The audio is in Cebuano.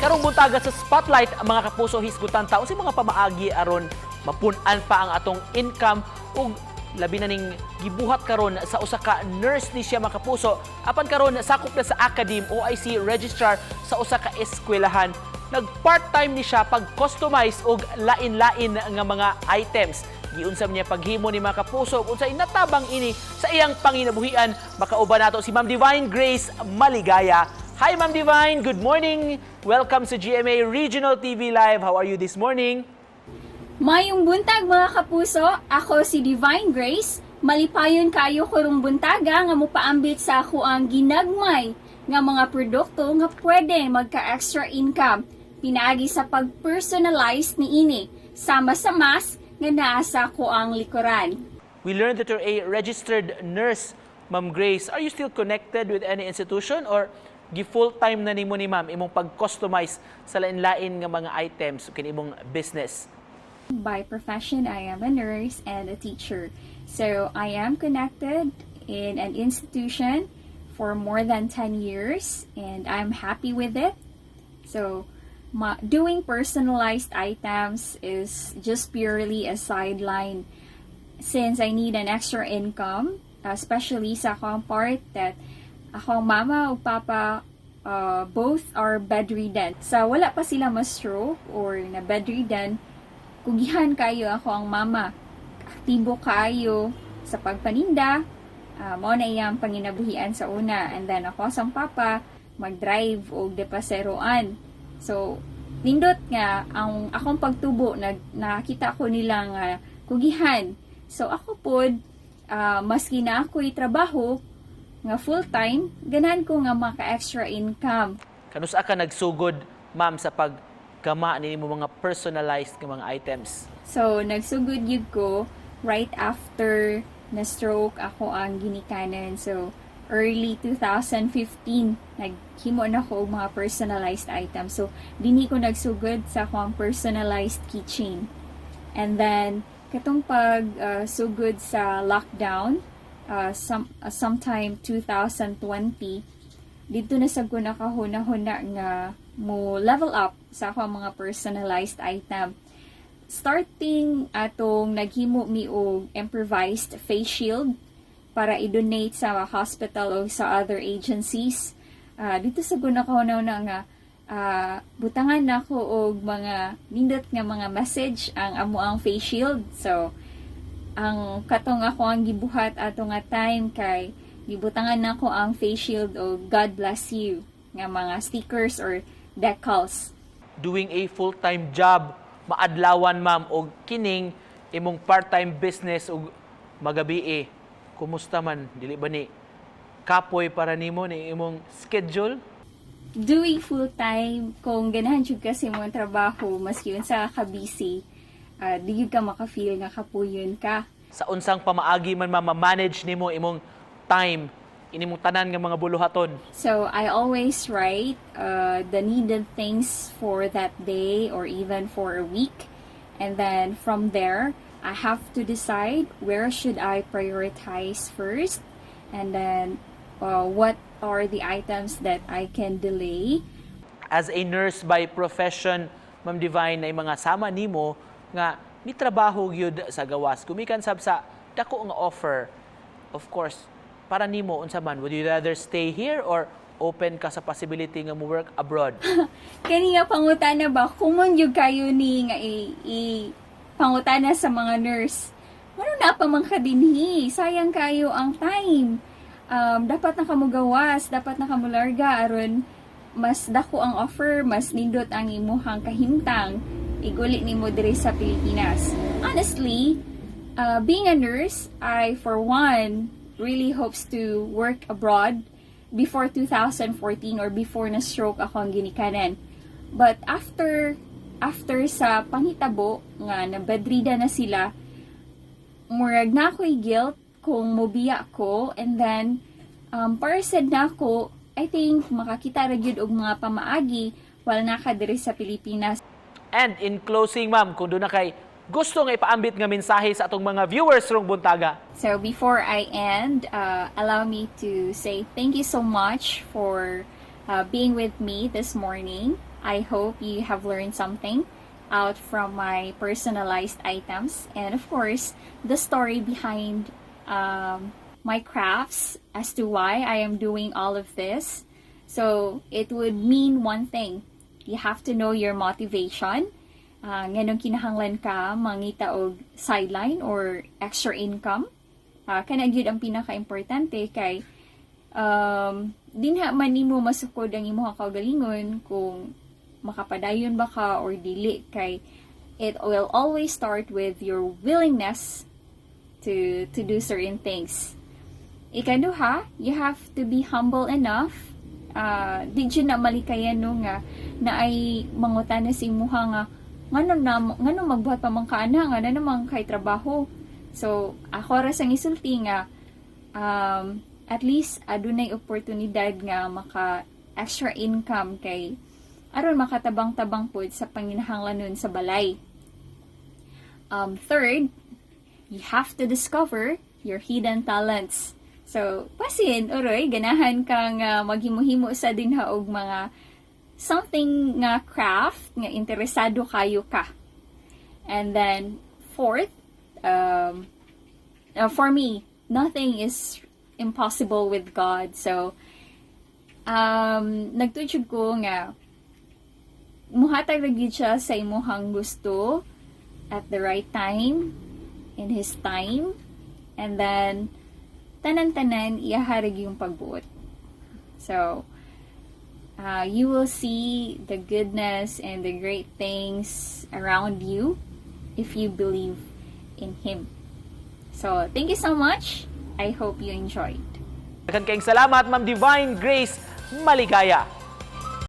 Karong buntaga sa Spotlight, mga kapuso, hisgutan ta unsay mga pamaagi aron mapun-an pa ang atong income ug labi na ning gibuhat karon sa usa ka nurse ni siya, mga kapuso, apan karon sakop na sa academe, OIC registrar sa usa ka eskwelahan. Nag part-time ni siya pag-customize og lain-lain nga mga items. Giunsa niya paghimo ni, mga kapuso, ug unsay natabang ini sa iyang panginabuhian? Makauban nato si Ma'am Divine Grace Maligaya. Hi, Ma'am Divine, good morning. Welcome sa GMA Regional TV Live. How are you this morning? Mayong buntag, mga kapuso, ako si Divine Grace. Malipayon kayo karong buntaga nga mopaambit sa ako ang ginagmay nga mga produkto nga pwede magka-extra income pinaagi sa pag-personalize niini sama sa mask nga naa sa akoang likuran. We learned that you're a registered nurse, Ma'am Grace. Are you still connected with any institution or gi full-time na nimo ni, ma'am, imong pag-customize sa lain-lain nga mga items kini imong business? By profession, I am a nurse and a teacher. So I am connected in an institution for more than 10 years and I'm happy with it. So doing personalized items is just purely a sideline since I need an extra income, especially sa akong part that akong mama o papa both are bedridden. Sa wala pa sila ma-stroke or na bedridden, kugihan kayo ako ang mama. Aktibo kayo sa pagpaninda. Mao na iyang panginabuhian sa una. And then ako sang papa, mag-drive og depaseroan. So, nindot nga ang akong pagtubo, nakita ko nila nga kugihan. So ako pod, maski na ako'y trabaho nga full time, ganahan ko nga maka-extra income. Kanusa ka nagsugod, ma'am, sa paggama nimo mga personalized nga mga items? So, nagsugod gyud ko right after na stroke ako ang ginikanan. So, early 2015, naghimo na ko og mga personalized items. So, dinhi ko nagsugod sa akong personalized keychain. And then, katong pag sugod sa lockdown, sometime 2020, didto na sad ko nakahuna-huna nga mo level up sa akong mga personalized item. Starting atong naghimo mi og improvised face shield para i-donate sa hospital o sa other agencies. Didto sad ko nakahuna-huna nga butangan nako og mga nindot nga mga message ang amo ang face shield. So ang katong ako ang gibuhat ato nga time kay gibutangan nako ang face shield og "God bless you" nga mga stickers or decals. Doing a full-time job, maadlawan, ma'am, og kining imong part-time business og magabi. Kumusta man, dili ba ni kapoy para nimo ni imong schedule? Doing full time, kung ganahan jud kasi mo ang trabaho, maski unsa ka busy, di jud ka maka-feel nga kapuyon ka. Sa unsang pamaagi man, ma'am, ma-manage nimo imong time ini mong tanan nga mga buluhaton? So I always write the needed things for that day or even for a week. And then from there, I have to decide where should I prioritize first and then what are the items that I can delay. As a nurse by profession, Ma'am Divine, ay mga sama nimo nga mitrabaho gyud sa gawas. Gumikan sab sa dako nga offer. Of course, para nimo, unsa man, would you rather stay here or open ka sa possibility nga mo work abroad? Kani nga pangutana ba, common gyud kayo ni nga i pangutana sa mga nurse. Ano na pa man ka dinhi? Sayang kayo ang time. Dapat na kamugawas, dapat na kamularga aron mas dako ang offer, mas nindot ang imuhang kahimtang iguli nimo diri sa Pilipinas. Honestly, being a nurse, I for one really hopes to work abroad before 2014 or before na stroke ako ang ginikanan. But after after sa panghitabo nga na bedridden na sila, murag na ako'y guilt kung mobiya ko and then para sad nako, I think makakita ra gyud og mga pamaagi while naka diri sa Pilipinas. And in closing, ma'am, kung duna kay gusto nga ipaambit nga mensahe sa atong mga viewers rong buntaga. So before I end, allow me to say thank you so much for being with me this morning. I hope you have learned something out from my personalized items and, of course, the story behind my crafts as to why I am doing all of this. So it would mean one thing: you have to know your motivation. Nganong kinahanglan ka mangita og sideline or extra income. Kana gyud ang pinaka-importante kay dinha man nimo masukod ang imong kaugalingon kung makapadayon ba ka or dili, kay it will always start with your willingness to do certain things. Ikaduha, you have to be humble enough. Di jud na malikayan, no, nga naay mangutana sa imuha nga ngano magbuhat pa man ka ana, nga naa naman kay trabaho. So ako ra sang isulti nga at least adunay oportunidad nga maka extra income kay aron makatabang-tabang pod sa panginahanglanon sa balay. Third, you have to discover your hidden talents. So, basin, uroy, ganahan kang maghimo-himo sa dinha og mga something nga craft nga interesado kayo ka. And then, fourth, for me, nothing is impossible with God. So, nagtuo jud ko nga muhatag ra gyud siya sa imuhang gusto at the right time, in His time, and then tanan-tanan iyaha ra gyung pagbuot. So, you will see the goodness and the great things around you if you believe in Him. So, thank you so much. I hope you enjoyed. Daghan kayong salamat, Ma'am Divine Grace Maligaya.